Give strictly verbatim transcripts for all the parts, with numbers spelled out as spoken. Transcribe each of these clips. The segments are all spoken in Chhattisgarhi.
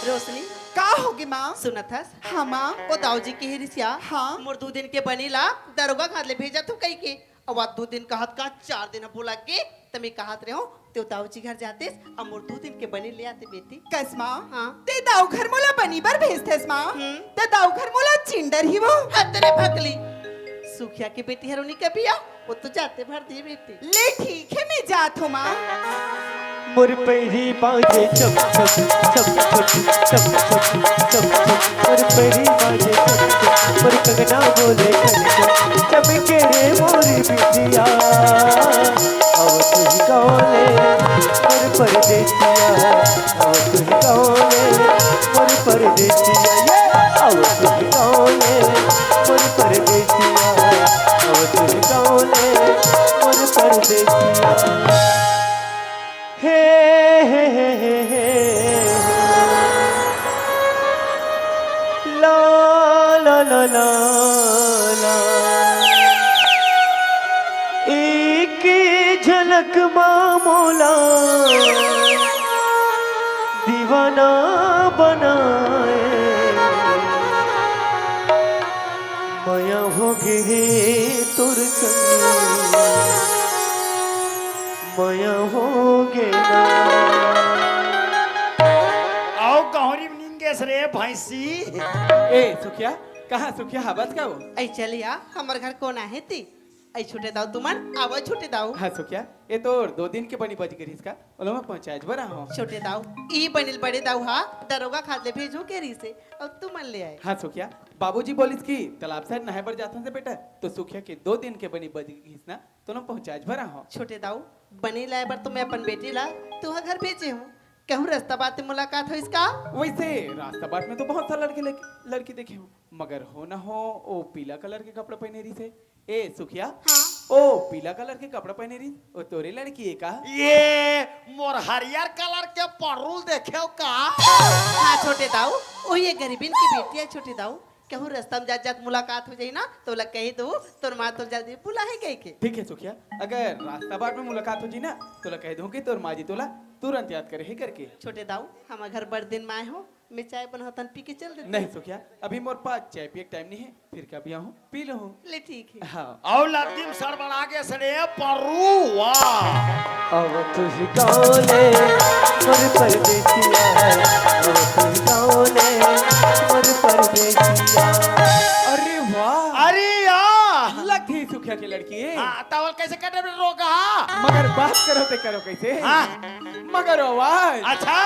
रोशनी, का होगे माँ? सुनत हस? हाँ माँ। ओ दाऊ जी के रिसिया, हाँ। मोर दू दिन के बनी ला दरोगा घात ले भेजत हूँ कहिके। अब आज दू दिन कहत का चार दिन ह बोला के, त मैं कहत रहे हूँ, ते दाऊ जी घर जातेस, अब मोर दू दिन के बनी ले आते बेटी। कस माँ? हाँ। ते दाऊ घर मोला बनी बर भेजतेस माँ? हम्म। ते दाऊ घर मोला चिंडर ही वो। अतरे भकली, सुखिया के बेटी हरोनी कबिया, वो तो जाते भर दी बेटी। ले ठीक है, मैं जात हूँ माँ। मोर पैरी बाजे चम चम, चम चम, चम चम, चम चम। मोर पैरी बाजे चम चम, मोर कंगना बोले खन खन, चमके रे मोर बिंदिया। अब तुही गाँव ले मोर परदेसिया, अब तुही गाँव ले मोर परदेसिया, ये अब तुही गाँव ले मोर परदेसिया, अब तुही गाँव ले मोर परदेसिया। हे, हे, हे, हे, हे। ला, ला, ला, ला, ला। एक झलक मा मोला दीवाना बनाए। मया होगे हे तोर संग, मया होगे ना। अउ कहूरी नींद गेस रे भैंसी। ए, सुखिया, कहाँ सुखिया हवस का वो? ऐ चलिया, हमर घर कोन आहे ती? ऐ छोटे दाऊ तुमन, आवो छोटे दाऊ। हाँ सुखिया, ए तोर दो दिन के बनी बच गे रिहिस का? ओला मैं पहुँचाए बर आहूँ। छोटे दाऊ, ई बनी ल बड़े दाऊ हा दरोगा घात ले भेजहूँ के रिहिसे, अउ तुमन ले आए। हाँ सुखिया, बाबूजी बोलिस कि तालाब साइड नहाए बर जाथन से बेटा, तो सुखिया के दो दिन के बनी बच गिस ना, तो ओला पहुँचाए बर आहूँ। छोटे दाऊ, बनी लाए बर तो मैं अपन बेटी ला तुँहर घर भेजे हूँ, कहूँ रस्ता बाट मुलाकात होइस का? वैसे रास्ता बाट में तो बहुत सा लड़के, लड़की देखे हूँ, मगर हो ना हो, ओ पीला कलर के कपड़ा पहने रिहिसे। ए सुखिया, हाँ। ओ पीला कलर के कपड़ा पहने रिहिस, ओ तोरे लड़की हे का? ये मोर हरियर कलर के परुल देखेव का? हाँ छोटे दाऊ, ओ ये गरीबिन की बेटी हे छोटे दाऊ। कहूँ रस्ता में जात जात मुलाकात हो जाही ना, तो ओला कही दो तोर माँ तोला जल्दी बुलाही कहिके। ठीक हे सुखिया, अगर रास्ता बाट में मुलाकात हो जाही ना, तो ओला कही दो कि तोर माँ जी तोला तुरंत याद करे हे करके। छोटे दाऊ, हमर घर बड़ दिन में आए हो, मैं चाय बनावत हँव, पी के चल देते। नहीं सुखिया, अभी मोर पास चाय पिए के टाइम नहीं हे, फिर कभी आहूँ, पी लूँ। ले ठीक हे। हाँ। अउ लद्दी में सड़बड़ा गेस रे परुआ। अब तुही गाँव ले मोर परदेसिया, अब तुही गाँव ले मोर परदेसिया। अरे वाह। अरे या। लगथे सुखिया के लड़की हे। हाँ, त ओला कैसे कटे रोगहा? मगर बात करो ते करो कैसे? हाँ। मगर आवाज। अच्छा।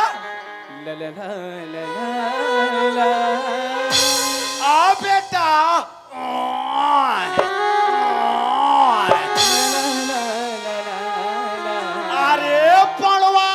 ला ला ला ला ला ला। आ बेटा। अरे पड़वा।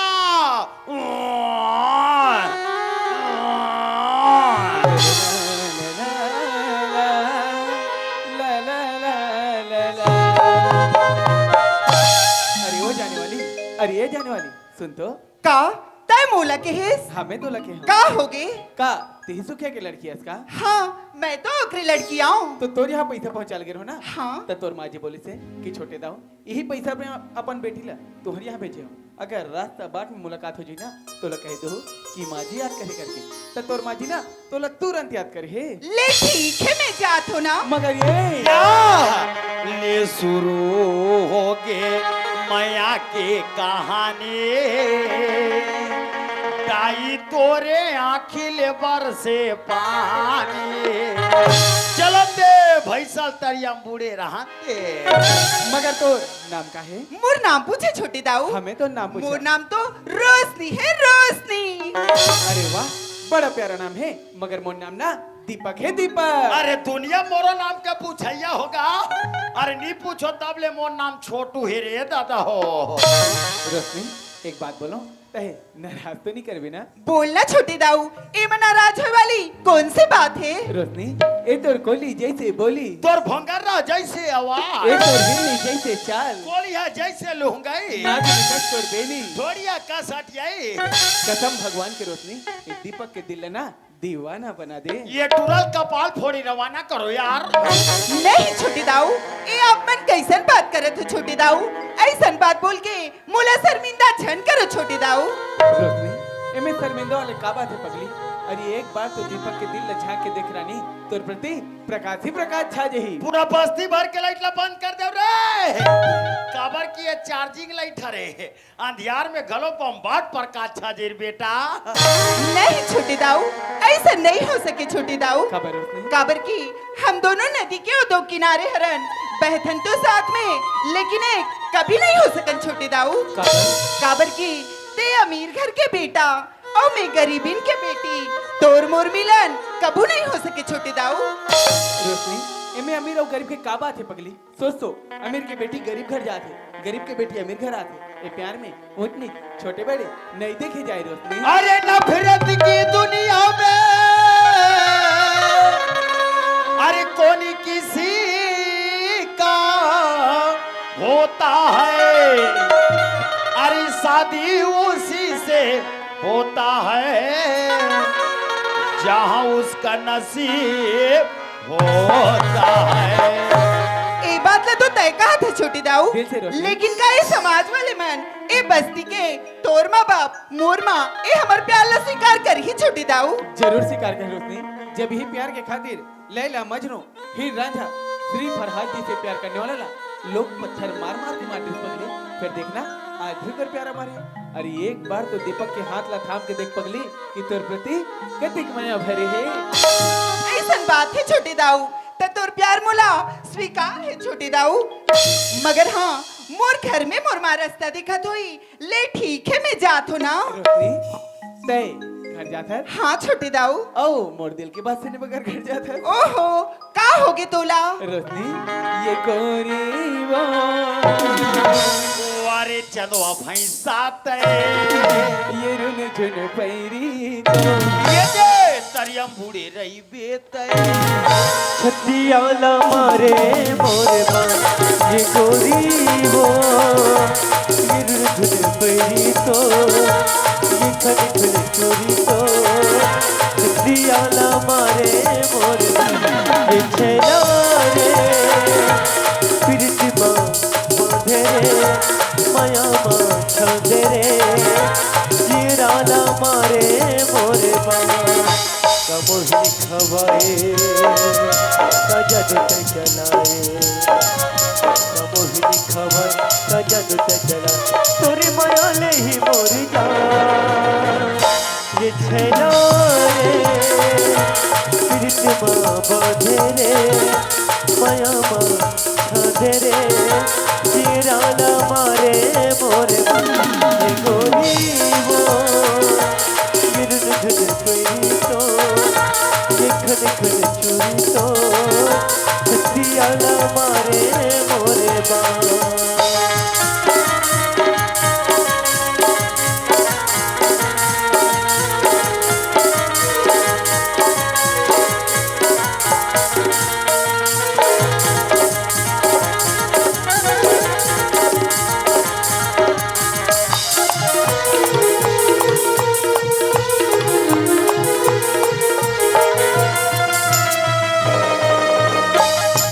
अरे ओ जाने वाली, अरे ए जाने वाली, सुन तो। का? तैं मोला केहेस? हाँ, मैं तोला केहे हँव। का होगे? का, तिही सुखिया के लड़की हस का? हाँ, मैं तो ओकरे लड़की आँव। तो तोर यहाँ पैसा पहुँचाए ल गे रहों ना? हाँ। त तोर माँ जी बोलिस हे कि छोटे दाऊ, इही पैसा में अपन बेटी ला तोहर यहाँ भेजे हँव। अगर रास्ता बाट में मुलाकात हो जाही ना, तोला कहि देहूँ कि माँ जी याद करे करके। त तोर माँ जी ना तोला तुरंत याद करही। ले ठीक हे, मैं जात हँव ना। मगर ये या, ले शुरू होगे मया के कहानी, दाई तोरे आँखी ले बरसे पानी। चलन दे भैंसा ल तरिया में बूड़े रहन दे। मगर तोर नाम का हे? मोर नाम पूछे छोटे दाऊ। हाँ, मैं तोर नाम पूछे। मोर नाम तो रोशनी हे, रोशनी। अरे वाह, बड़ा प्यारा नाम हे, मगर मोर नाम ना दीपक हे, दीपक। अरे दुनिया मोरो नाम के पूछइया होगा। अरे नी पूछों तब ले मोर नाम छोटू हे रे दादा हो। रोशनी, एक बात बोलों, तैं नाराज तो नी करबे ना? बोल ना छोटे दाऊ, एमा नाराज होय वाली कौन सी बात हे? रोशनी, ए तोर कोली जैसे बोली। तोर भोंगरा जैसे आवाज। ए तोर हिरनी जैसे चाल। कोलिहा जैसे लुहंगाई। नाक में कस तोर बेनी। ढोड़िया कस हटियाई। कसम भगवान के रोशनी, ए दीपक के दिल ला ना दीवाना बना दे। ये टुरा ल कपाल फोड़ी रवाना करो यार। नहीं छोटे दाऊ, ए आप मन कैसन बात करत हो छोटे दाऊ? ऐसन बात बोल के मोला शर्मिंदा झन करो छोटे दाऊ। रोशनी, एमे शर्मिंदा वाले का बात हे पगली? अरे एक बार तो दीपक के दिल ल झांक के देख रानी, तोर प्रति प्रकाश ही प्रकाश छा जही। पूरा बस्ती भर के लाइट ला बंद कर देव रे। काबर कि ये चार्जिंग लाइट हरे, अंधियार में घलो बम्बाट प्रकाश छा जही बेटा। नहीं छोटे दाऊ, ऐसा नहीं हो सके छोटे दाऊ। काबर उसने? काबर कि हम दोनों नदी के ओ दो किनारे हरन, बहथन तो साथ में, लेकिन एक कभी नहीं हो सकन छोटे दाऊ। काबर? काबर कि ते अमीर घर के बेटा अउ मैं गरीबिन के बेटी, तोर मोर मिलन कभू नहीं हो सके छोटे दाऊ। रोशनी, एमे अमीर अउ गरीब के का बात हे पगली? सोच तो, अमीर के बेटी गरीब घर जात हे, गरीब के बेटी अमीर घर आत हे। ए प्यार में ऊंच नीच, छोटे बड़े नहीं देखे जाए रोशनी। अरे नफरत की दुनिया में, अरे कौन किसी का होता है, अरे शादी उसी से होता है, जहां उसका नसीब होता है। ए बात ला तो तय कहा था छोटे दाऊ, दिल से रोशनी। लेकिन का ये समाज वाले मन, ए बस्ती के तोर माँ बाप, मोर माँ, ए हमर प्यार ला स्वीकार करही छोटे दाऊ? जरूर स्वीकार कर रोशनी। जब यही प्यार के खातिर लैला मजनू, हीर रांझा, श्री फरहाद जी से प्यार करने वाला ला लोग पत्थर मार मार के मार दिस पगली। फिर देखना, आज भी कर प्यार हमारे। अरे एक बार तो दीपक के हाथ ला थाम के देख पगली कि तोर प्रति कतिक मया भरे हे। ऐसन बात हे छोटे दाऊ, त तोर प्यार मोला स्वीकार हे छोटे दाऊ। मगर हाँ, मोर घर में मोर माँ रास्ता दिखत होई, ले ठीक हे, मैं जात हो ना। रोशनी, तय घर जात हस? हाँ छोटे दाऊ। अउ मोर दिल के बात सुने बगैर घर जात हस? ओहो, का होगे तोला? रोशनी, ये कोरी वो। वारे चंदवा भैंसा तय। ये रुन झुन पैरी तो। ये दे तरियम बूढ़े रही बेतई। छतियाला मारे मोरे मन, ये गोरी वो, ये रुझुन परी तो, ये खन खन चोरी तो। छतियाला मारे मोरे मन, ये छैला रे, पिरतिमा बांधे रे, माया मा छांदे रे, ये राला मारे मोरे मन। का मोहिनी खवाए, का जादू ते चलाए। का मोहिनी खवाए, का जादू ते चलाए। तोरे माया ले ही मोर जान। ये छैला रे, प्रीत मा बांधे रे, माया मा छांदे रे, ये राला मारे मोरे मन। ये गोरी वो, ये रुन झुन परी तो, ये खन खन चोरी तो, छतियाला मारे मोरे बाल।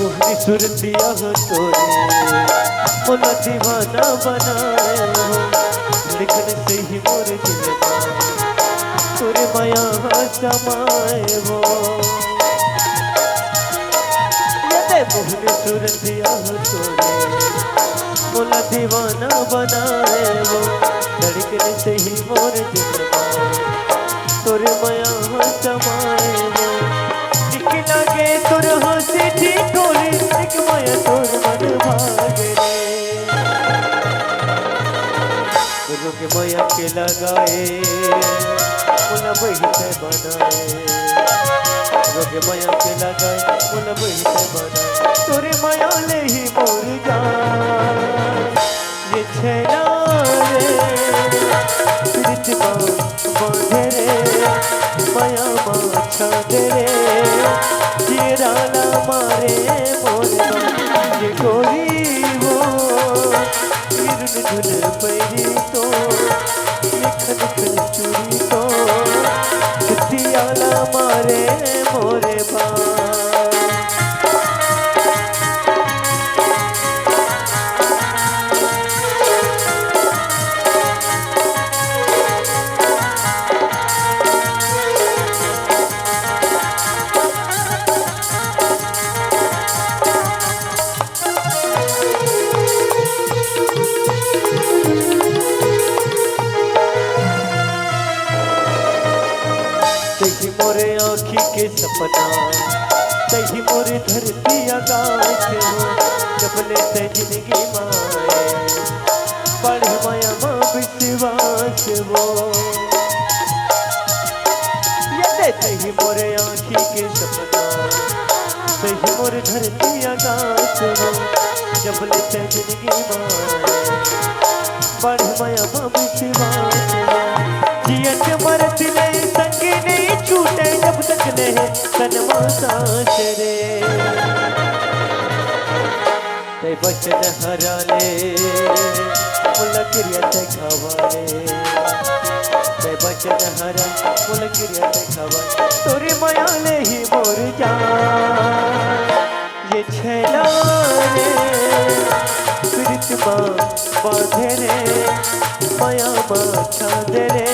मोहनी सुरतिया हो तोरे, मोला दीवाना बनाए हो। धड़कन से ही मोर दिल मा, तोरे माया हा समाए हो। ये दे मोहनी सुरतिया हो तोरे, मोला दीवाना बनाए वो, धड़कन से ही मोर दिल मा, तोर माया हा समाए वो। निक लागे तोर हंसी ठिठोली, निक माया तोर मन भागे रे। रोग माया के लगाए, मोला बहिते बनाए। रोग माया के लगाए, मोला बहिते बनाए। तोरे माया ले ही मोर जान। ये छैला रे, प्रीत मा बांधे रे, माया मा छांदे रे, ये राला मारे मोरे मन। ये गोरी वो, ये रुन झुन पैरी तो, ये खन खन चूड़ी तो, छतियाला मारे मोरे बाल। तही मोरे आँखी के सपना, तही मोरे धरती आकाश हो। जब ले तै जिंदगी माए, बढ़े माया मा विश्वास हो। ये दे तही मोरे आँखी के सपना, तही मोरे धरती आकाश हो। जब ले तै जिंदगी माए, बढ़े माया मा विश्वास हो। जियत मरत ले संग नहीं छूटे, जब तक ले तन मा सांस रे। तै बचन हरा ले, मोला किरिया तै खावा रे। तै बचन हरा, मोला किरिया तै खावा। तोरे माया ले ही मोर जान। ये छैला रे, प्रीत मा बांधे रे, माया मा छांदे रे,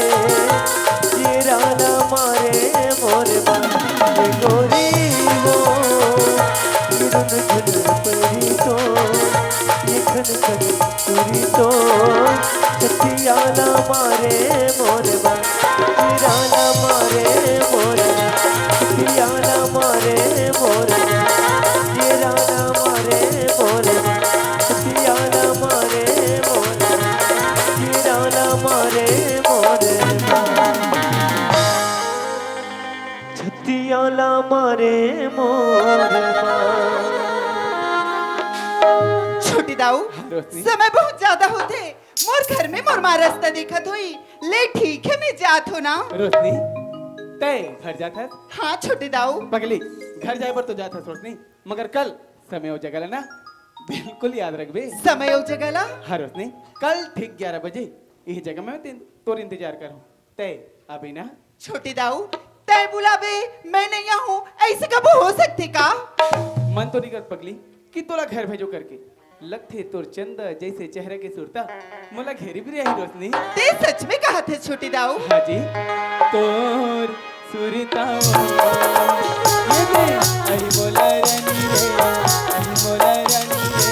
ये राना मारे मोर बा, ये गोरी हो, ये रुन झुन परी तो, ये खन खन तुरी तो, छतियाला मारे मोर बा, ये राना मारे मोर बा, छतियाला मारे मोर बा, ये राना मारे मोर बा, छतियाला मारे मोर बा, छतियाला मारे मोर बा। छतियाला मारे मोर बा। छोटे दाऊ, रोशनी। समय बहुत ज्यादा होथे, मोर घर में मोर माँ रस्ता देखत होही। ले ठीक हे, मैं जात हों ना। रोशनी, तै घर जात हस? हाँ छोटे दाऊ। पगली, घर जाए बर तो जात हस रोशनी, मगर कल समय अउ जगह ला ना बिल्कुल याद रखबे। समय अउ जगह ला? हाँ रोशनी, कल ठीक ग्यारह बजे इही जगह में तोर इंतजार करहूँ। तै अभी ना। छोटे दाऊ, तै बुलाबे, मैं नहीं आहूँ, ऐसे कबो हो सकथे का? मन तो नहीं करत पगली कि तोला घर भेजो करके। लगथे तोर चंदा जैसे चेहरा के सुरता मोला घेरे भी रही रोशनी। तै सच में कहत हस छोटे दाऊ? हाँ जी, तोर सुरता। ये दे, अहि मोला रानी रे, अहि मोला रानी रे,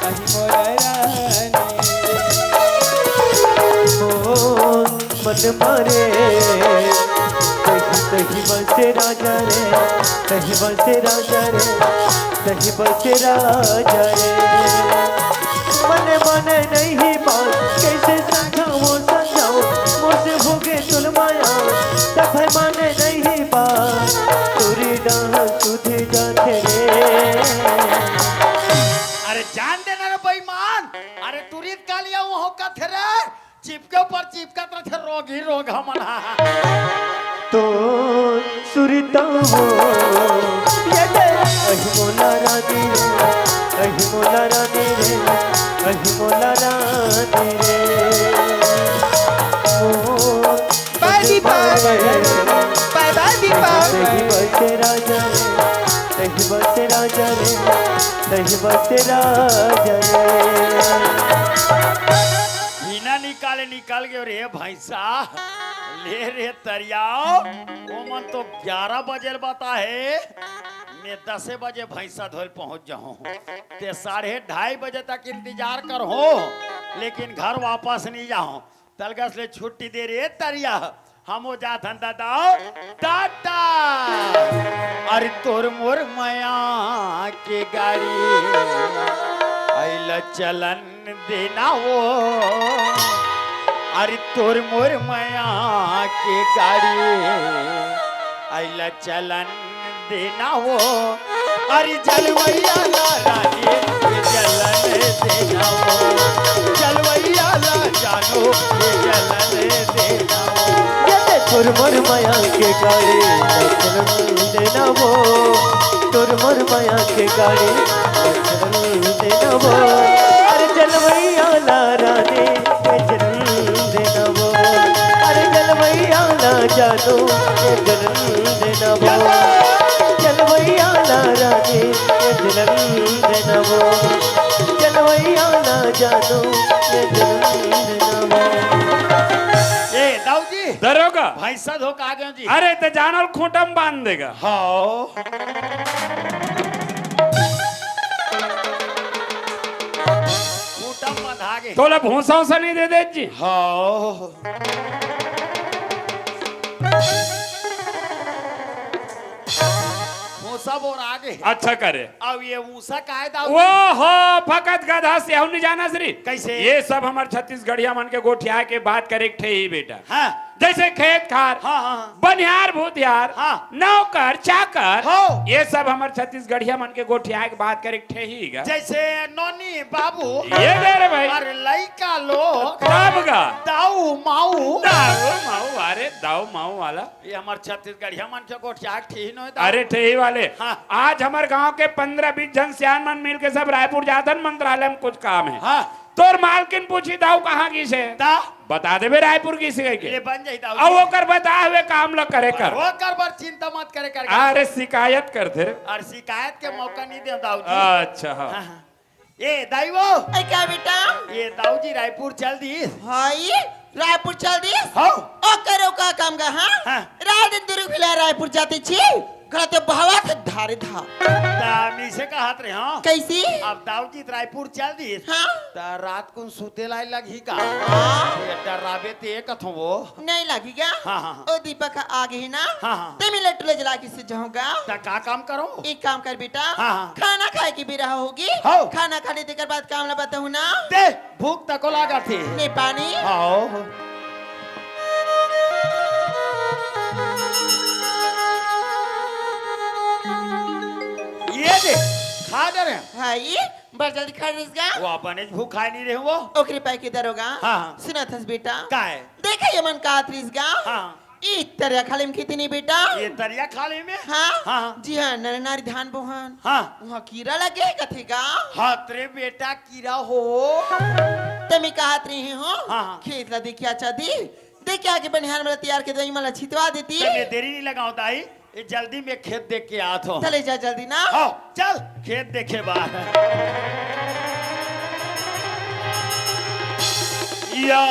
अहि मोला रानी रे। ओ मन मारे, तही तही बसे राजा रे, तही बसे राजा रे, तही बसे राजा रे। मन माने नहीं बात, कैसे समझाओ, समझाओ, मोसे होगे तुल माया, तब है माने नहीं बात, तोरी डाह सुधि जाथे रे। अरे जान देना रे बेईमान, अरे तुरित कालिया वो हो कथे रे, चिपके ऊपर चिपकत रथे रोग ही रोग हमन हा। तो सुरता हो, ये दे, अहि मोला रानी रे, अहि मोला रानी रे, अहि मोला रानी रे। ओ, बाय दीपक, बाय बाय दीपक। तही बसे राजा रे, तही बसे राजा रे, तही बसे राजा रे। बिना निकाले निकल गयो रे भैंसा। ले रे तरियाव, ओमन तो ग्यारह बजे ल बता हे, मैं दसे बजे भैंसा धोए ल पहुंच जाहूं। ते साढ़े ढाई बजे तक इंतजार करहूं, लेकिन घर वापस नहीं जाहूं। तलगस ले छुट्टी दे रे तरिया, हमो जाथन दादा, टाटा। अरे तोर मोर मया के गाड़ी, अइला चलन देना वो। अरे तोर मोर मया के गाड़ी, अइला चलन देना वो। अरे जलवैया ला रानी, ये जलन देना वो। जलवैया ला जानू, ये जलन देना वो। ये दे तोर मोर मया के गाड़ी, चलन देना वो। तोर मोर मया के गाड़ी, चलन देना वो। अरे जलवैया ला रानी, ये जलन देना वो। अरे जलवैया ला जानू, ये जलन देना वो। जलवैया ला रानी, ये जलन देना वो। जलवैया ला जानू, ये जलन देना वो। ए, दाऊ जी। दरोगा। भैंसा धो के आ गयो जी। अरे, ते जानो ल खूंटा में बांध देगा। हाँ। खूंटा में बंधा गे। तोला भूसा उसा नहीं दे दे जी। हाँ। बोर आगे। अच्छा करे। अब ये ऊसा काय दाऊ? वो हो, फकत गधा से हूँ नहीं जाना श्री। कैसे? ये सब हमर छत्तीसगढ़िया मन के गोठिया के बात करे के ठेही बेटा। हाँ। जैसे खेत खार, हाँ, हाँ, हाँ। बनिहार भूतिहार, हाँ। नौकर चाकर, हो। ये सब हमर छत्तीसगढ़िया मन के गोठिया के बात करे के ठेही गा। जैसे नोनी बाबू, ये दे रे भाई। अरे लइका लोग, तब गा। दाऊ माऊ। दाऊ माऊ, अरे दाऊ माऊ वाला। ये हमर छत्तीसगढ़िया मन के गोठिया के ठेही नोहे दाऊ। अरे ठेही वाले, हाँ। आज हमर गांव के पन्द्रह बीस झन सियान मन मिल के सब रायपुर जाथन, मंत्रालय में कुछ काम है। हाँ। तोर मालकिन पूछी दाऊ कहाँ गिस हे? ता? बता देबे रायपुर गिस हे कहिके। ले बन जाई दाऊ अब जी। ओकर बता हुए काम ल करे कर। ओकर बर चिंता मत करे कर। अरे शिकायत करथे रे। अरे शिकायत के मौका नहीं दे दाऊ जी। अच्छा, हाँ। हाँ, हाँ। ए दाई वो। ए, क्या बेटा? ये दाऊ जी रायपुर चल दिस। हाँ, ये रायपुर चल दिस? हाँ। ओकर का काम गा, हाँ? हाँ। रात दिन दुरुग भिला रायपुर जाते छी, घर तो बहावत धारे धा। ता मीसे कहत रहे, हाँ? कैसी? अब दाऊ जी रायपुर चल दिस। हाँ। ता रात कुन सुते ला लगही का? हाँ। ये डराबे ते कथो वो। नहीं लगी क्या? हाँ, हाँ, हाँ। ओ दीपक आगे ही ना? हाँ, हाँ। ते मिले टुले जला के से जाऊंगा। ता का काम करो? एक काम कर बेटा, हाँ, हाँ। खाना खाए की बेरा होगी। हाँ। खाना खाने तेकर बाद काम ला बताहूँ ना। दे, भूख तको लागत हे। ने पानी? हाँ। ये दे, खा दे रे। हाँ, ये बड़ जल्दी खा रहिस गा। वो अपने भूख खाए नहीं रहे वो। ओकरे पाई के दरोगा। हाँ, हाँ। सुनत हस बेटा। का है? देखा ये मन का आत रहिस गा। हाँ। ई तरिया खाली में खेती नहीं बेटा। ये तरिया खाली में? हाँ। हाँ, हाँ। जी हाँ, नर नारी धान बोहन। हाँ। वहाँ कीरा लगे है कथे गा। हाँ, तेरे बेटा कीरा हो। तमी कहत रही हो। हाँ, हाँ। खेत ला देखिया अच्छा दी। देखिया के बनिहार मला तैयार के दई मला छितवा देती। तमे देरी नहीं लगाओ दाई। ये जल्दी में खेत देख के आत हो। चले जा जल्दी ना। हाँ, चल खेत देखे बार। या,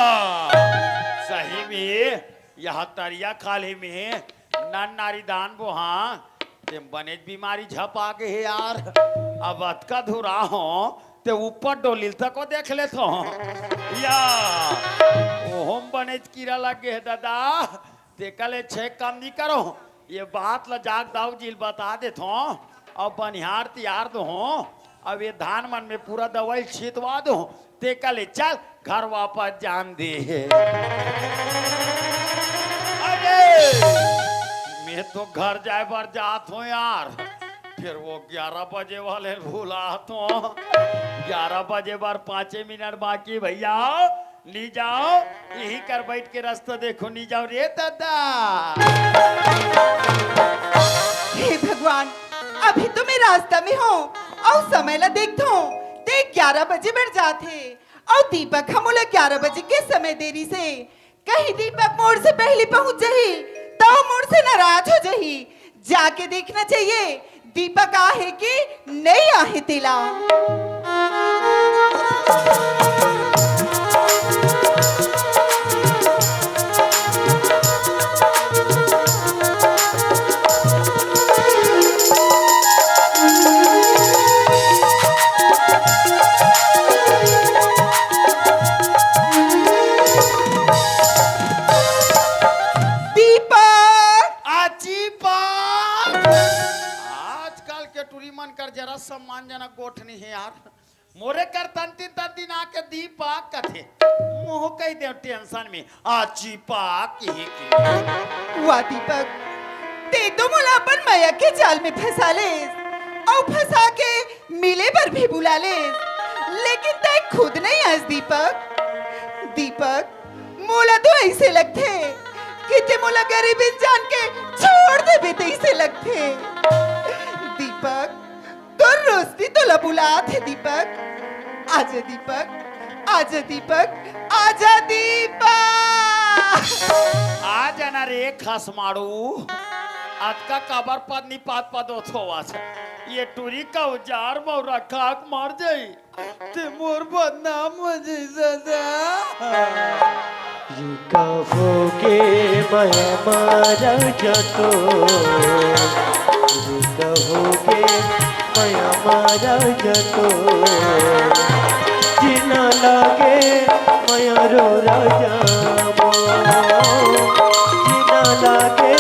सही में यहाँ तरिया खाली में नन नारी दान बोहा, ते बनेच बीमारी झपा गे हे यार। अब अतका धुरा हो, ते ऊपर डोलिल तको देख लेत हो। या, ओहम बनेच कीरा लग गे हे दादा। तेकर ले छे काम नी करो, ये बात ल जाग दाऊ जी ल बता देथो, अउ बनिहार तियार दो हो, अब ये धान मन में पूरा दवाई छितवा दो, तेकर ले चल घर वापस जान दे। अरे, मैं तो घर जाए बर जात हो यार, फिर वो ग्यारह बजे वाले भुलात हो, ग्यारह बजे बर पाँचे मिनट बाकी भैया। नी जाओ, यही कर बैठ के रास्ता देखो, नी जाओ रे दादा। हे भगवान, अभी तो मैं रास्ता में हूँ, अउ समय ला देखथो, ते ग्यारह बजे बर जात हे, अउ दीपक ह मोला ग्यारह बजे के समय दे रिस हे। कहीं दीपक मोर से पहली पहुंच जाही, तो मोर से नाराज हो जाही। जाके देखना चाहिए, दीपक आहे कि नहीं आहे तेला। दीपक। आजीपा। आजकल के टूरी मन कर जरा सम्मानजनक गोठ नहीं है यार। मोरे कर तंतिन तंतिन आके दीपक कथे। मुँह कही दे टेंशन में आजीपा की ही की। वाह दीपक, ते तो मोला अपन मया के जाल में फंसा लेस, अउ फंसा के मिले बर भी बुला लेस, लेकिन तै खुद नहीं आस दीपक। दीपक, मोला तो ऐसे लगथे कि ते मोला गरीब इंसान के छोड़ देबे तैसे लगथे। दीपक, तोर रोशनी तोला बुलात हे दीपक। आजा दीपक, आजा दीपक, आजा दीपक। आ जाना रे खसमाड़ू, अतका काबर पद निपात पद होवत हे। ये टूरी का उजार मौरा खाक मर जाई। ते मोर बदनाम हो जइस गा। ये कहोगे मया मारा जतो, ये कहोगे मया मारा जतो, जीना लागे मया रो राजा मो, जीना लागे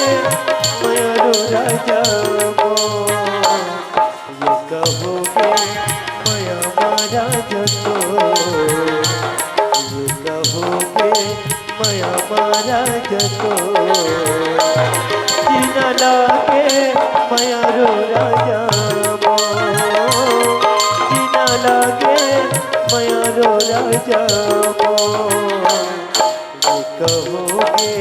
मया रो राजा मो। राजा तो जीना लागे मयारो राजा मो, जीना लागे मयारो राजा मो। ये कहोगे,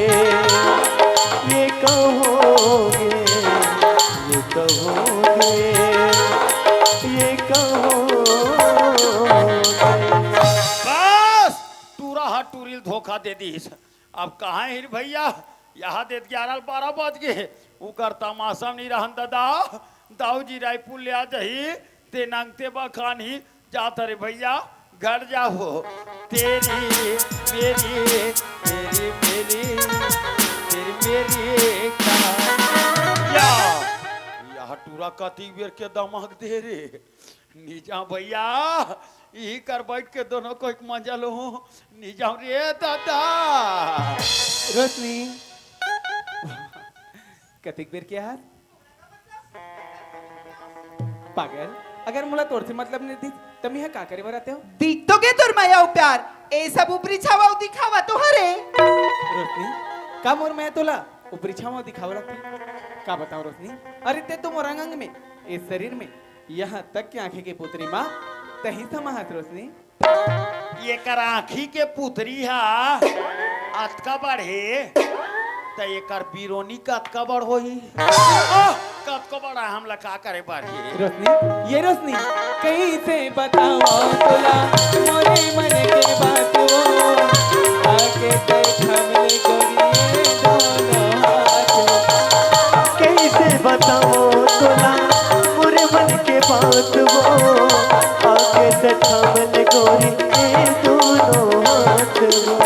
ये कहोगे, ये कहोगे, ये कहोगे। बस, टूरा हा टूरी ल धोखा दे दिस। अब कहाँ हे रे भैया? यहाँ दे ग्यारह बारह बज गे। उकर तमाशा नइ रहन ददा। दाऊ जी रायपुर ले आ जाही, ते नंगते बखान ही जात रे भैया, घर जाओ। तेरी मेरी, तेरी मेरी, तेरी मेरी कहानी। या, यह टूरा कतिक बेर के दमक दे रे। निजा भैया, इही कर बैठ के दोनों को एक मजा लो। निजा रे दादा। रोशनी, कतिक बेर के यार? पागल, अगर मोला तोर से मतलब नहीं दिस, त मैं का करे बर आते हो? दिख तो गे तोर मया अउ प्यार, ए सब ऊपरी छावा अउ दिखावा तो हरे। रोशनी, का मोर मया तोला ऊपरी छावा दिखावा लगथे? का बताओ रोशनी, अरे ते तो मोर अंग अंग में, ए शरीर में, यहाँ तक के आंखी के पुतरी मा तही समा हस रोशनी। एकर आँखी के पुतरी हा अतका बड़ हे, त एकर बिरोनी कतका बड़ होही? ओह, कतको बड़ हे, हमला का करे बर हे? रोशनी, ये रोशनी, कइसे बताओ तोला मोरे मन के बात वो, आके ते थाम ले गोरिये दोनों हाथ। कइसे बताओ तोला मोरे मन के बात वो, आके ते थाम ले गोरी ए दोनों हाथ वो।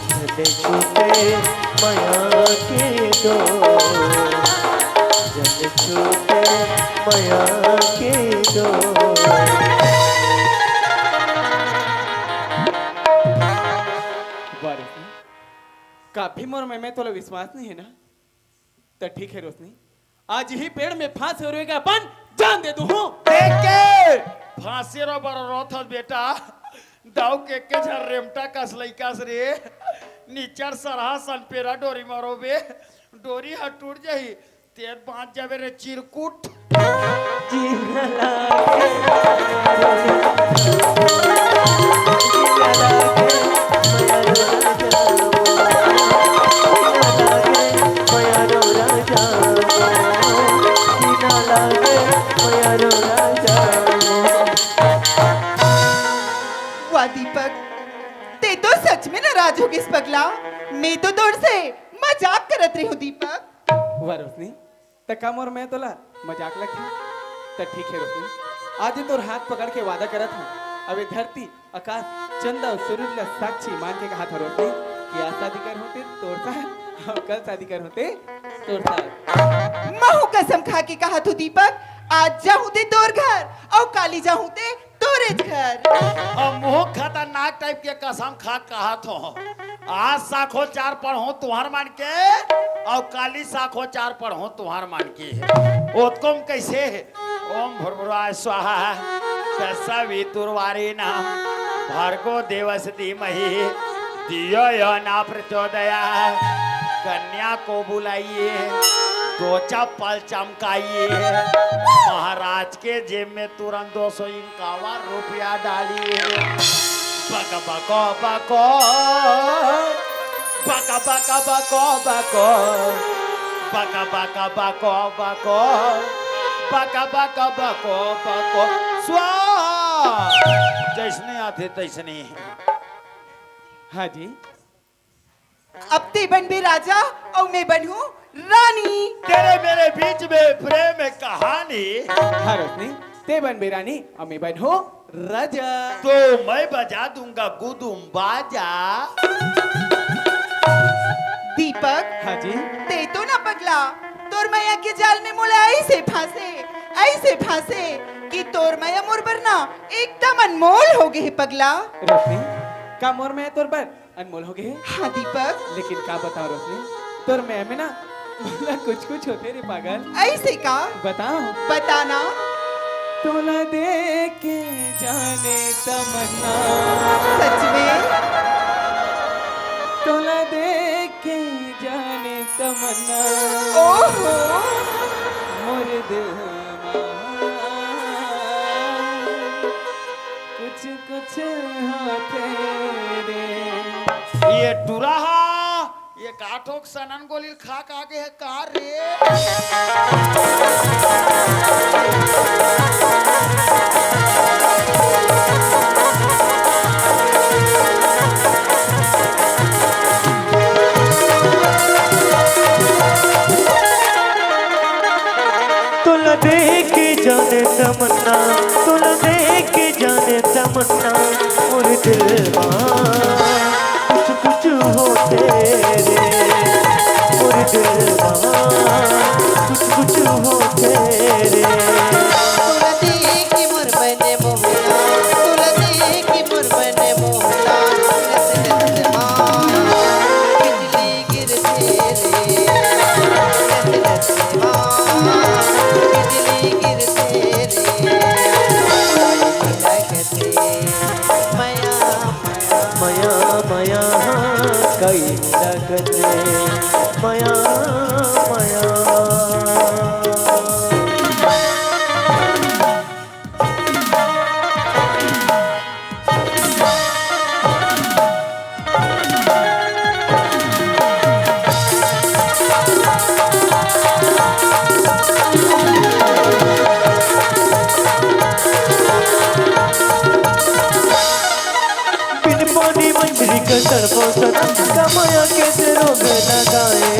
जन छूटे मया के डोर, जन छूटे मया के डोर। वाह रोशनी, काफी मोर में, में तोला विश्वास नहीं है ना? त ठीक है रोशनी, आज ही पेड़ में फांसी रोएगा अपन जान दे दूं हूँ। देख के फांसी रो बर रोथस बेटा, दाऊ के के झन रेमटा कस लइकास रे, निचर सरहा सन पेरा डोरी मरोबे, डोरी ह टूट जाही, तेर बांच जाबे रे चिरकुट। वाह दीपक, ते तो सच में नाराज हो गिस पगला। मैं तो तोर से मजाक करत रही हूँ दीपक। वाह रोशनी, त का मोर में तोला मजाक लगथे? त ठीक है रोशनी, आज ही तोर हाथ पकड़ के वादा करत हूँ, अब ये धरती, आकाश, चंदा अउ सूरज ला साक्षी मान के कहा था रोशनी कि आज शादी कर होते तोर साथ, अब कल शादी कर होते तोर साथ। महू कसम खा के कहा थू दीपक, आज जाहूं ते तोर घर अउ काली जाहूं ते तोरेच घर। अब मुंह खतरनाक टाइप के कसम खा कहा थो। आज साखो चार पढ़ो तुहर मन के, अउ काली साखो चार पढ़ो तुहर मन के। ओतकोम कैसे? ओम भूर्भुवः स्वाहा, तत्सवितुर्वरेण्यं भर्गो देवस्य धीमहि, धियो यो न प्रचोदयात्। कन्या को बुलाइए, दो चप्पल चमकाइए, महाराज के जेब में तुरंत दो सौ इक्यावन रुपया डालिए। बक बक बक, बक बक बक बक, बक बक बक बक, बक बक बक बक। स्वाहा। जैसने आथे तैसने। हाँ जी। अब ते बनबे राजा अउ मैं बनहूं रानी। तेरे मेरे बीच में प्रेम कहानी। हाँ रोशनी, ते बनबे रानी अउ मैं बनहूं राजा। तो मैं बजा दूंगा गुदुम बाजा। दीपक, हाँ जी। ते तो ना पगला, तोर मया के जाल में मोला ऐसे फांसे, ऐसे फांसे कि तोर मया मोर बर ना एकदम अनमोल हो गे हे पगला। रोशनी, का मोर मया तोर बर अनमोल हो गे हे? हाँ दीपक। लेकिन का बताओ रोशनी, तोर मया में ना मोला कुछ कुछ होथे रे पागल। ऐसे का? बताओ। बताना। तोला देख के जाने तमन्ना। सच में? तोला देख ओहो, मोर दिल मा कुछ कुछ होथे रे। ये टूरा हा, ये का ठोक सनन गोली खा का गे हे का रे? तोला देख के जाने तमन्ना, तोला देख के जाने तमन्ना, मोर दिल मा कुछ कुछ होथे रे, मोर दिल मा कुछ कुछ होथे रे। तोला देख के मोर बने मोहना, तोला देख के मोर बने मोहना, नस नस मा बिजली गिरथे रे, नस नस मा बिजली गिरथे रे। मया, मया, मया, कई लगथे। मया, मया। बिन पानी मछरी का तड़पो सनम, का मया के से रोग लगाए।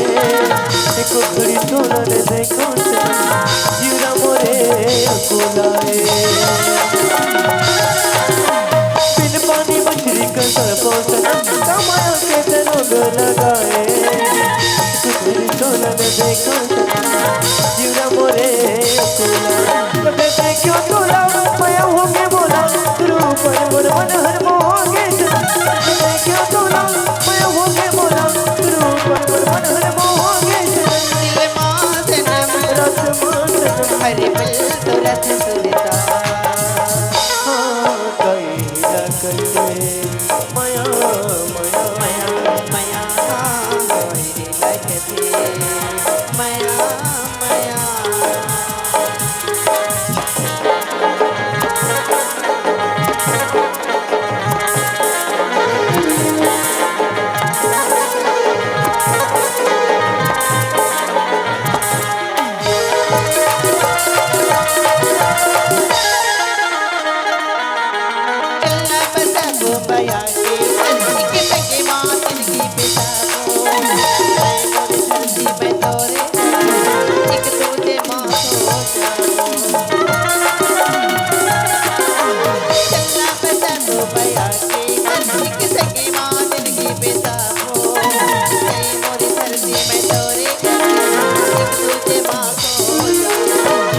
एको घड़ी तोला ने देखो सनम, जीरा मोरे अकुलाए। बिन पानी मछरी का तड़पो सनम, का मया के से रोग लगाए। एको घड़ी तोला ने देखो सनम, जीरा मोरे अकुलाए। तो देखो क्यों तोला मया होगे मोला, रूप मोर मन हर मोहगे। क्यों तोला मया होगे मोला, रूप मोर मन हर मोहगे। दिल मा सनम, रस मा सनम, हर पल तो रस सुनता। हाँ, कई लगथे मया, मया, मया, मया, हाँ, कई लगथे मया, मया।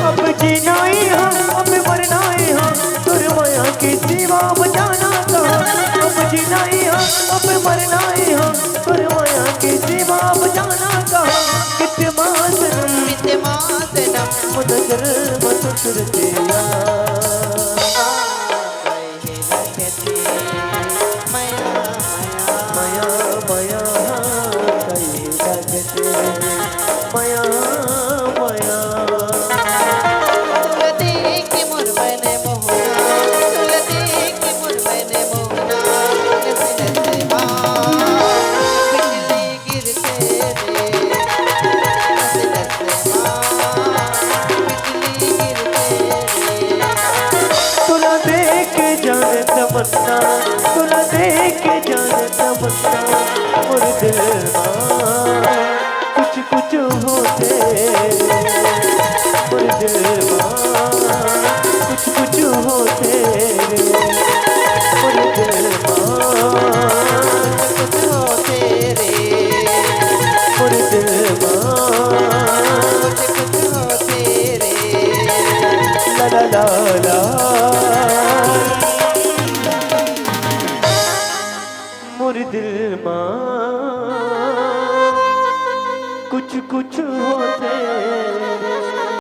अब जीना ही हा, अब मरना ही हा, तोर मया के सिवा अब जाना कहाँ। अब जीना ही हा, अब मरना ही हा, तोर मया के सिवा अब जाना कहाँ। कितमा सनम, कितमा सनम, मुझे जन्म ससुर तेरा। मया, मया, कई लगथे। मया, मया। तोला देख के मोर बने मोहना, तोला देख के मोर बने मोहना, नस नस मा बिजली गिरथे रे, नस नस मा बिजली गिरथे रे। तोला देख के जाने तमन्ना, तोला देख के जाने तमन्ना, मोर दिल मा कुछ कुछ होथे रे, मोर दिल मा कुछ कुछ होथे रे, मोर दिल मा कुछ होथे रे, मोर दिल मा कुछ कुछ होथे रे। ला ला ला ला। मोर दिल मा कुछ कुछ होथे।